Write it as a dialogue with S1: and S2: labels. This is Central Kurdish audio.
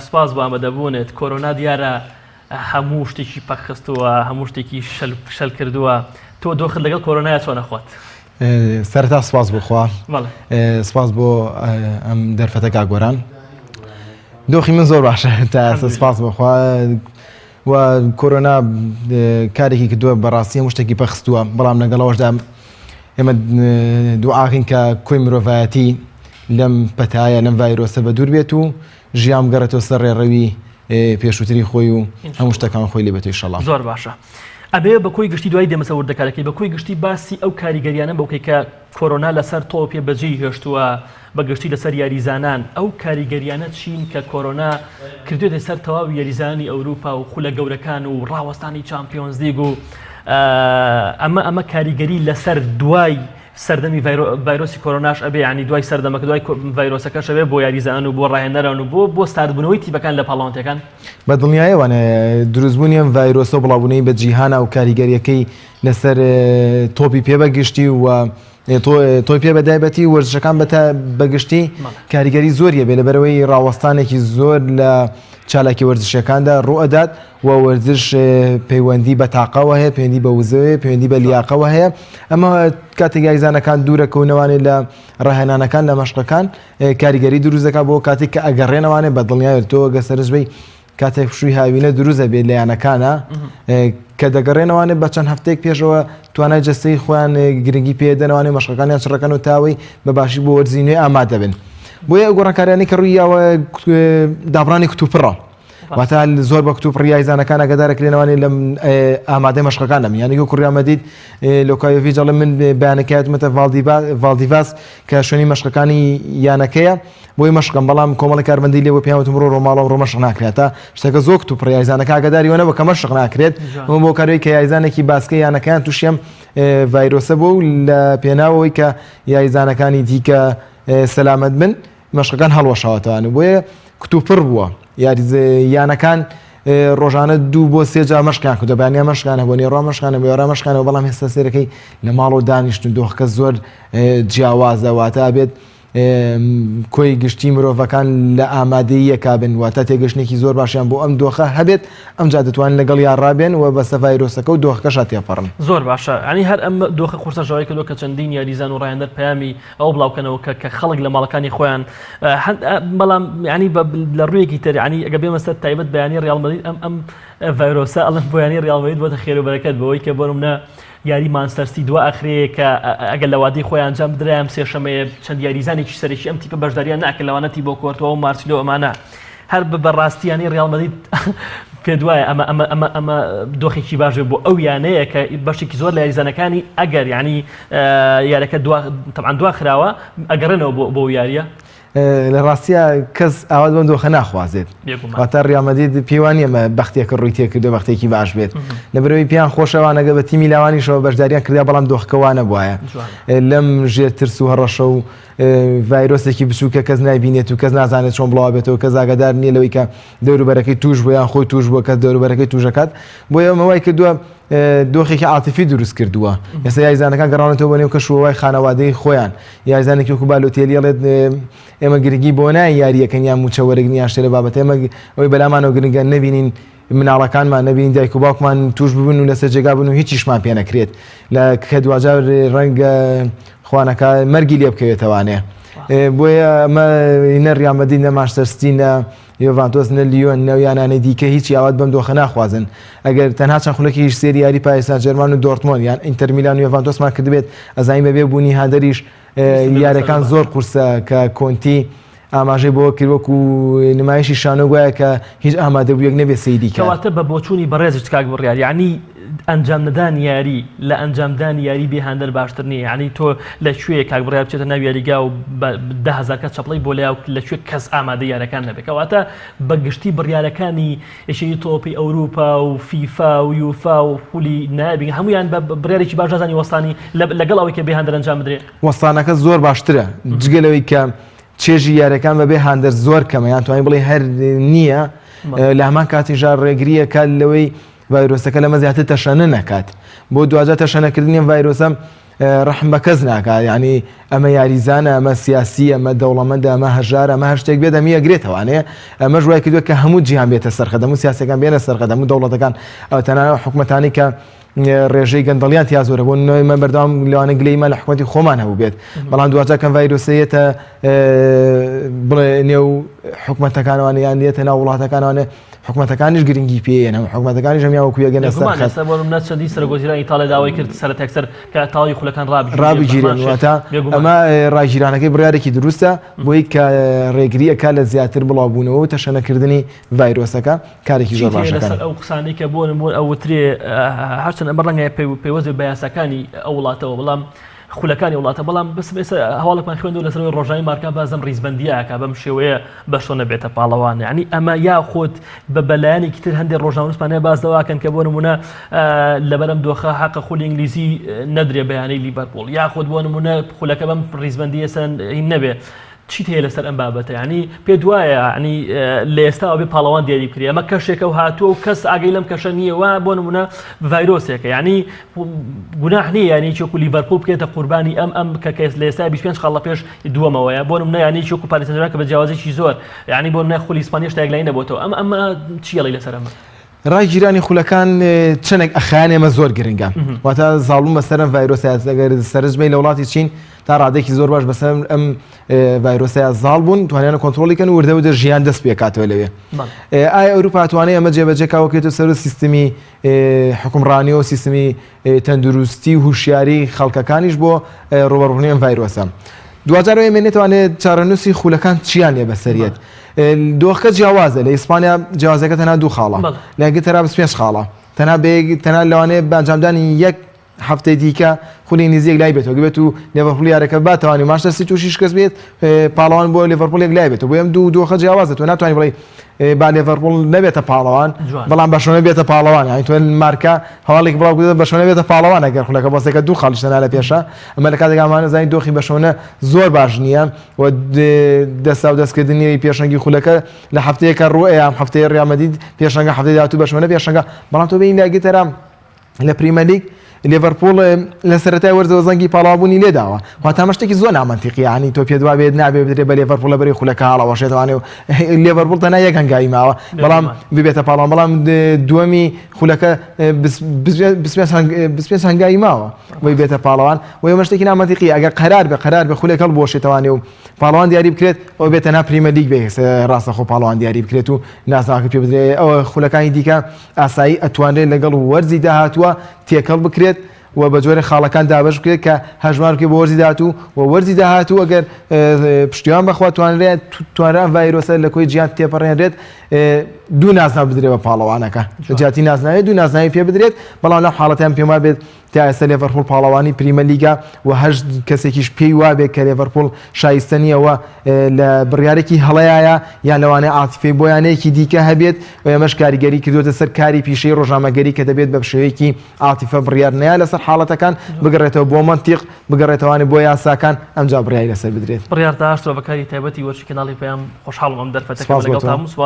S1: سپاس بۆ ئامادەبوونت. کۆرۆنا دیارە هەموو شتێکی پەکخستووە، هەموو شتێکی شەل کردووە. تۆ دۆخت لەگەڵ کۆرۆنایا چۆنە خۆت؟
S2: سەرەتا سپاس بۆ خوا، سپاس بۆ ئەم دەرفەتە کاک گۆران. دۆخی من زۆر باشە تا ئێستا سپاس بۆ خوا. و کۆرۆنا کارێکی کردووە بەڕاستی هەموو شتێکی پەخستووە، بەڵام لەگەڵەوەشدا ئێمە دوعاکەین کە کۆی مرۆڤایەتی لەم پەتایە لەم ڤایرۆسە بە دوور بێت و ژیان بگەڕێتەوە سەر ڕێڕەوی پێشووتری خۆی و هەموو شتەکان خۆی لێ بێتەوە ئیشەڵا.
S1: زۆر باشە ئەبێ بە کۆی گشتی دوای دێمە سەر وردەکارەکەی بە کۆی گشتی باسی ئەو کاریگەریانە بۆ بکەی کە کۆرۆنا لەسەر تۆپێ بەجێی هێشتووە بە گشتی لەسەر یاریزانان ئەو کاریگەریانە چین کە کۆرۆنا کردوێتە سەر تەواوی یاریزانانی ئەوروپا و خولە گەورەکان و ڕاوەستانی چامپیۆنزلیگ و ئەمە ئەمە کاریگەری لەسەر دوای سەردەمی ڤایرۆسی کۆرۆناش ئەبێ یانی دوای سەردەمەکە دوای ڤایرۆسەکەش ئەبێ بۆ یاریزانان و بۆ ڕاهێنەران و بۆ بۆ ساردبوونەوەی تیپەکان لە پاڵاوتەکان؟
S2: بە دڵنیایەوە دروستبوونی ئەم ڤایرۆسە و بڵاوبوونەوەی بە جیهانا و کاریگەرییەکەی لەسەر تۆپی پێ بە گشتی و تۆپی پێ بە دایبەتی و وەرزشەکان بە گشتی کاریگەری زۆری هەبێ لەبەرئەوەی ڕاوەستانێکی زۆر لە چالاکی وەرزشیەکاندا ڕووئەدات و وەرزش پەیوەندی بە تاقەوە هەیە پەیوەندی بە وزەوە هەیە پەیوەندی بە لیاقەوە هەیە ئەمە کاتێک یاریزانەکان دوورەکەونەوانێ لە ڕاهێنانەکان لە مەشقەکان کاریگەری دروست دەکات بۆ کاتێک کە ئەگەڕێنەوانێ بە دڵنیایە تۆ گە سەرنج بەی کاتێک پشووی هاوینە دروست دەبێت لە یانەکانە کە دەگەڕێنەوانێ بە چەند هەفتەیەک پێشەوە توانای جەستەی خۆیان گرنگی پێدەنەوانێ مەشقەکانیان چڕەکەن و تاوەی بە باشی بۆ وەرزی نوێ ئامادە بن بۆیە ئەو گۆڕانکاریانەی کە ڕووی یاوە دابڕانی کتوپڕە واتە زۆر بە کتوپڕ یاریزانەکان ئاگادارەکرێنەوانێ لەم ئامادەی مەشقەکان نەبن یانی وەکو ڕیال مەدرید لۆکایۆڤیچ دەڵێ من بەیانەکە هاتمەتە ڤالدیڤاس کە شوێنی مەشقەکانی یانەکەیە بۆی مەشقم بەڵام کۆمەڵی کارمەندی لێ بۆ پێیان وتم ڕۆ ڕۆ ماڵەوە ڕۆ مەشق ناکرێت تا شتەکە زۆر کتوپڕ یاریزانەکە ئاگاداری وە نەبوو کە مەشق ناکرێت ئەمە بۆ کارەوەی کە یاریزانێکی باسکە یانەکەیان تووشی ئەم ڤایرۆسە بوو و لە پێناوەوەی کە یاریزانەکانی دیکە سەلامەت بن مەشقەکان هەڵوەشاوەتەوە بۆیە کتوپڕ بووە یانەکان ڕۆژانە دوو بۆ سێ جار مەشقیان کردووە بەیانیان مەشقیان هەبوو نێڕوا مەشقیان هەبوو ئێواران مەشقیان هەبوو بەڵام ئێستا سێرەکەی لە ماڵەوە دانیشتن دۆخەکە زۆر جیاوازە واتە ئەبێت کۆی گشتی مرۆڤەکان لە ئامادەییەکا بن واتە تێگەشتنێکی زۆر باشیان بۆ ئەم دۆخە هەبێت ئەمجا دەتوانن لەگەڵیا ڕابێن و بەسە ڤایرۆسەکە و دۆخەکەشا تێپەڕن.
S1: زۆر باشە یانی هەر ئەم دۆخە قورسەش وای کردووە کە چەندین یاریزان و ڕاهێنەر پەیامی ئەوە بڵاوکەنەوە کە کە خەڵک لە ماڵەکانی خۆیان بەڵام ینی لە ڕوویەکی تر ینی ئەگە بێمە سەر تایبەت بەیانی ڕیاڵ مەدرید ئەم ئەم ڤایرۆسە ئەڵم بۆ یانی ڕیاڵ مەدرید بۆتە خێر و بەرەکەت بەوەی کە بۆ نمونە یاری مانچستەر سیتی دوا ئەخرێ کە ئەگەر لە وادەی خۆیان ئەنجام بدرایە ئەم سێشەمەیە چەند یاریزانێکی سەرەکی ئەم تیپە بەشداریان ناکرد لەوانە تیبۆ کۆرتوا و مارسیلۆ ئەمانە هەر بە ڕاستی یانەی ڕیاڵ مەدرید پێت وایە ئەمە ئەمە ئەمە ئەمە دۆخێکی باش بێ بۆ ئەو یانەیە کە بەشێکی زۆر لە یاریزانەکانی ئەگەر یعنی یارەکە دوا تەبعەن دوا خراوە ئەگەڕێنەوە بۆ بۆ یاریە
S2: لە ڕاستیا کەس ئاوات بەم دۆخە ناخوازێت واتە ڕیال مەدرید پێی وانییە ئەمە بەختێکە ڕووی تێکردو بەختێکی باش بێت لەبەرەوەی پێیان خۆشەوانەگە بە تیمی لاوانیشەوە بەشداریان کردا بەڵام دۆخەکە وا نەبوایە لەم ژێر ترس و هەڕەشە و ڤایرۆسێکی بچووکە کەس نایبینێت و کەس نازانێت چۆن بڵاو بێتەوە کەس ئاگادار نییە لەوەی کە دەوروبەرەکەی توش بوو یان خۆی توش بووە کەس دەوروبەرەکەی توشەکات بۆیە ئەمە وای کردووە دۆخێکی عاتیفی دروست کردووە ئێستا یاریزانەکان گەڕاونەتەوە بۆ نێو کەش و هەوای خانەوادەی خۆیان یاریزانێکی وەکو بالۆتێلی ئەڵێت ئێمە گرنگی بۆ نایە یارییەکەن یان مووچە وەرگرن یان شتێ لە بابەتە ئێمە ئەوەی بەلامانەوە گرنگە نەبینین مناڵەکانمان نەبینین دایک و باوکمان توش ببن و لەسەر جێگا بن و هیچیشمان پێ نەکرێت لە کە دواجار ڕەنگە خوانەکە مەرگی لێ بکەوێتەوانێ بۆیە ئەمە نە ریال مەدرید نە مانچستەر سیتی نە یۆڤانتۆس نە لیۆن نە یانانەی دیکە هیچ ئاوات بەم دۆخە ناخوازن ئەگەر تەنها چەند خولەکێکیش سێری یاری پاریس سان جێرمان و دۆرتمۆند یان ئینتەر میلان و یۆڤانتۆسمان کردبێت ئەزانین بەبێ بوونی هاندەریش یاریەکان زۆر قورسە کە کۆنتی ئاماژەی بۆ کرد وەکو نمایشی شانۆ گوایە کە هیچ ئامادەبوویەک نەبێت سەیری کات.
S1: کەواتە بە بۆچوونی بەڕێزت کاک بڕیار یەعنی ئەنجام نەدانی یاری لە ئەنجامدانی یاری بێ هاندەر باشتر نییە یەعنی تۆ لە کوێ کاک بڕیار بچێتە ناو یاریگا و بە 10000 کەس چەپڵەی بۆ لیا و لە کوێ کەس ئامادەی یارەکان نەبێت کەواتە بە گشتی بڕیارەکانی یەکێتی تۆپی ئەوروپا و فیفا و یوفا و خولی نایابی هەمویان بە بڕیارێکی باش نازانی وەستانی لەگەڵ ئەوەی کە بێ هاندەر ئەنجام بدرێ.
S2: وەستانەکە زۆر باشترە جگە لەوەی کە چێژی یاریەکان بەبێ هاندەر زۆر کەمە یان توانین بڵێ هەر نییە لە هەمان کاتیشا ڕێگریەکە لەوەی ڤایرۆسەکە لەمە زیاتر تەشەنە نەکات بۆ دواجار تەشەنەکردنی ڤایرۆسە. ڕەحم بە کەس ناکا یعنی ئەمە یاریزانە ئەمە سیاسی ئەمە دەوڵەمەندە ئەمە هەژارە ئەمە هەر شتێک بێت ئەمی ئەگرێتەوانێ ئەمەش وای کردووە کە هەموو جیهان بێتە سەرخەت هەموو سیاسەکان بێنە سەرخەت هەموو دەوڵەتەکان تەنانەت حکومەتانی کە ڕێژەی گەندەڵیان تیا زۆرە بۆ نوێ من بەردەوام لەوانە گلەیمان لە حکومەتی خۆمان هەبوو بێت بەڵام دوجار کەم ڤایرۆسەیەتە بڵێ نێو حکومەتەکانوانە یان دێتە ناو وڵاتەکانوانە حکومەتەکانیش گرنگی پێیەن هەموو حکومەتەکانیش هەمیان وەکو یەگەنە سەر
S1: بێگومان
S2: خەت
S1: ئێستا بۆ نمونە چەندین سەرۆک وەزیرانی ئیتاڵیا داوای کرد سەرەتا یەکسەر کە تەواوی خولەکان ڕابگیرێن بە هەمان
S2: ڕابگیرێن
S1: شێ
S2: واتە
S1: بێگومان
S2: ئەمە ڕاگیرانەکەی بڕیارێکی دروستە بۆی کە ڕێگری ئەکا لە زیاتر بڵاوبوونەوە و تەشەنەکردنی ڤایرۆسەکە کارێکی زۆر
S1: چیت هەیە
S2: باشەکەن.
S1: لەسەر ئەو قسانەی کە بۆ نموونە ئەوترێ هەرچەند ئەمە ڕەنگە پەیوەست بێت بە یاساکانی ئەو وڵاتەوە بەڵام خولەکانی وڵاتە بەڵام بەس ئێستا هەواڵێکمان خوێندەوە لەسەر ئەوەی ڕۆژنامەی مارکا باس لەم ڕیزبەندییە ئەکا بەم شێوەیە بەرشلۆنە بێتە پاڵەوان یعنی ئەمە یاخود بە بەلایەنێکی تر هەندێک ڕۆژنامەنووسمان هەیە باس لەوە ئەکەن کە بۆ نمونە لەبەر ئەم دۆخە حەقە خولی ئینگلیزی نەدرێ بە یانەی لیڤەرپوڵ یاخود بۆ نمونە خولەکە بەم ڕیزبەندی ئێستا هین نەبێ چیت هەیە لەسەر ئەم بابەتە ینی پێت وایە ینی لە ئێستاوە بێ پاڵەوان دیاری بکرێ ئەمە کەشێکە و هاتووە و کەس ئاگەی لەم کەشە نییە و بۆ نمونە ڤایرۆسێکە ینی گوناح نییە یانی چۆکو لیڤەرپوڵ بکرێتە قوربانی ئەم ئەم کە کەس لە ئێستا 25 خاڵ لە پێش دووەمەوەیە بۆ نمونە یانی چۆکو پاریس سان کە بە جیاوازێکی زۆر ینی بۆ نمونە خولی ئیسپانیا شتێک لای نەبۆتەوە ئەم ئەمە چیەڵی لەسەر ئەمە؟
S2: ڕاگیرانی خولەکان چەندێک ئەخایەن ئێمە زۆر گرنگە واتە زاڵبوون بەسەر ئەم ڤایرۆسە ئەگەر سەرنج بەین لە وڵاتی چین تا ڕادێکی زۆر باش بەسەر ئەم ڤایرۆسەیە زاڵ بوون توانیانە کۆنترۆڵی کەن وردە وردە ژیان دەست پێکاتەوە لەوێ ئایا ئەوروپا توانێت ئەمە جێبەجێ کاوەکێتە سەر سیستمی حکومڕانی و سیستمی تەندروستی و هوشیاری خەڵکەکانیش بۆ ڕوبەڕوونی ئەم ڤایرۆسە. دواجار ئێمە نێتوانێت چارەنووسی خولەکان چیان لێ بەسەریەت. دۆخەکە جیاوازە لە ئیسپانیا جیاوازەکە تەنها دوو خاڵە لە ئینگلتەرا 25 خاڵە تەنها تەنها لەوانەیە بە ئەنجامدانی یەک هەفتەی دیکە خولی نزیک لای بێتەوە بێت و لێڤەرپوڵ یارەکە باتوانانی مانچستەر سیتی تووشی شکست بێت پاڵەوان بۆ لێڤەرپوڵ یەک لای بێتەوە بۆ ئەم دوو دۆخە جیاوازە تۆ ناتوانانی بڵێ با لێڤەرپوڵ نەبێتە پاڵەوان بەڵام بەشۆنە بێتە پاڵەوان یانی تۆ مارکا هەواڵێک بڵاو کردەوە بەشۆنە بێتە پاڵەوان ئەگەر خولەکە بەسێکە دوو خاڵیش تەنها لە پێشە ئەمە لە کاتێک ئەمانە زانین دۆخی بەشۆنە زۆر باش نییە و دەستا و دەستکردنی پێشەنگی خولەکە لە هەفتەیەکە ڕوئەیە ئەم هەفتەیە ڕیال مەدرید پێشەنگە هەفتەی داهاتوو بەشۆنە پێشەنگە بەڵام تۆ بینی لە ئینگلتەرا لە پریمەرلیگ لێڤەرپوڵ لە سەرەتای وەرزەوە زەنگی پاڵاوبوونی لێداوە واتە ئەمە شتێکی زۆر نامەنتیقیە یانی تۆ پێت وابێت نابێ بدرێ بە لێڤەرپوڵ لە بەری خولەکە هەڵەوەشێتوانێ و لێڤەرپوڵ تەنها یەک هەنگاوی ماوە بەڵام ببێتە پاڵەوان بەڵام دووەمی خولەکە 25 هەنگاوی ماوە بۆی بێتە پاڵەوان و ئەمە شتێکی نامەنتیقی ئەگەر قەرار بێ قەرار بێ خولێک هەڵبوەشێتوانێ و پاڵەوان دیاری بکرێت ئەو بێت تەنها پریمەرلیگ بێ ڕاستەخۆ پاڵەوان دیاری بکرێت و نازناوەکە پێ بدرێ ئەوە خولەکانی دیکە ئاسایی ئەتوانرێت لەگەڵ وەرزی داهاتووە تێکەڵ بکرێت و بە جۆرێک خاڵەکان دابەش بکرێت کە هەژمار بکرێت بۆ وەرزی داهاتوو و وەرزی داهاتوو ئەگەر پشتیوان بەخوا توانرێت توانرا ئەم ڤایرۆسە لە کۆی جیهان تێپەڕێنرێت دوو نازناو بدرێت بە پاڵەوانەکە لە جیاتی نازناوی دوو نازناوی پێ بدرێت بەڵام لەم حاڵەتیان پێم وابێت تا ئێستا لێڤەرپوڵ پاڵەوانی پریمەرلیگە و هەر کەسێکیش پێی وابێت کە لێڤەرپوڵ شایستە نییە و لە بڕیارێکی هەڵەیایە یان لەوانەیە عاتیفەی بۆ یانەیەکی دیکە هەبێت و ئەمەش کاریگەری کردووەتە سەر کاری پیشەی ڕۆژنامەگەری کە دەبێت بە شێوەیەکی عاتیفە بڕیار نەیا لەسەر حاڵەتەکان بگەڕێتەوە بۆ مەنتیق بگەڕێتەوانی بۆ یاساکان ئەمجا بڕیاری لەسەر بدرێت.
S1: بڕیار داشت بە کاری تایبەتی وەرزشی کەناڵی پەیام خۆشحاڵم ئەم دەرفەتە کە
S2: سپاس بۆ تۆ.
S1: لەگەڵتان بووم سپاس.